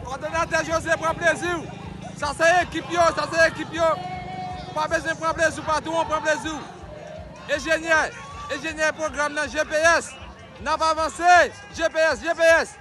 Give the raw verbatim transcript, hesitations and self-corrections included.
Kòdonatè Jose, pran plezi w. Sa se ekip yo, sa se ekip yo. Pa bezwen pran plezi w, patwon, pran plezi w. Enjenyè, enjenyè pwogram nan, G P S. N ap avanse, G P S, G P S.